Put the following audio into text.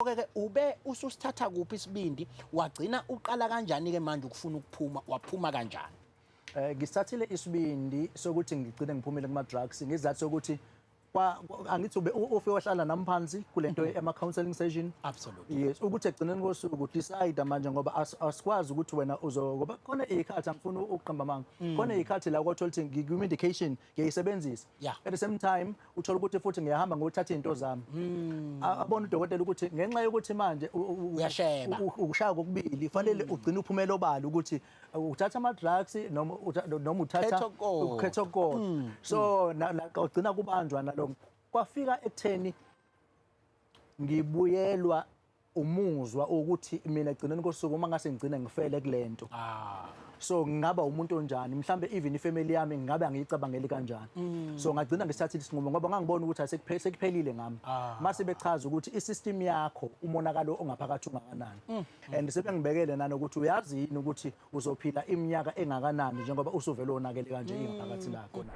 Pho-ke ke ube ususithatha kuphi isibindi, wagcina uqala kanjani-ke manje ukufuna ukuphuma, waphuma kanjani? Ngisithathile isibindi sokuthi ngigcine ngiphumile kuma-drugs ngesizathu sokuthi angithi ufike wahlala nami phansi kule nto ema-counselling session. Yes, ukuthi ekugcineni kosuku decide manje, ngoba asikwazi ukuthi wena uzo, ngoba khona iy'khathi, angifuni ukuqamba amanga, khona iy'khathi la kwathola ukuthi ngikwi-medication ngiyayisebenzisa, at the same time uthola ukuthi futhi ngiyahamba ngothatha iy'nto zami. Abona udokotela ukuthi ngenxa yokuthi manje Uyasheba. Ukushaya kokubili, fanele ugcine uphumela obala ukuthi uthatha ama-drugs noma uthatha Khetha okukodwa. Ukhetha okukodwa. So ugcina kubanjwa naloko, kwafika ekutheni ngibuyelwa umuzwa ukuthi mina egcineni kosuku uma ngase ngigcine ngifele kulento, so ngingaba umuntu onjani? Mhlambe even ifamily yami ngingabe angiyicabangeli kanjani? So ngagcina ngisithathile isinqumo ngoba ngangibona ukuthi sekuphelile ngami. Mase bechaza ukuthi isystem yakho, umonakalo ongaphakathi ungakanani, and sebengibekele nanokuthi uyazi yini ukuthi uzophila iminyaka engakanani njengoba usuvele wonakele kanje ingaphakathi lakho na.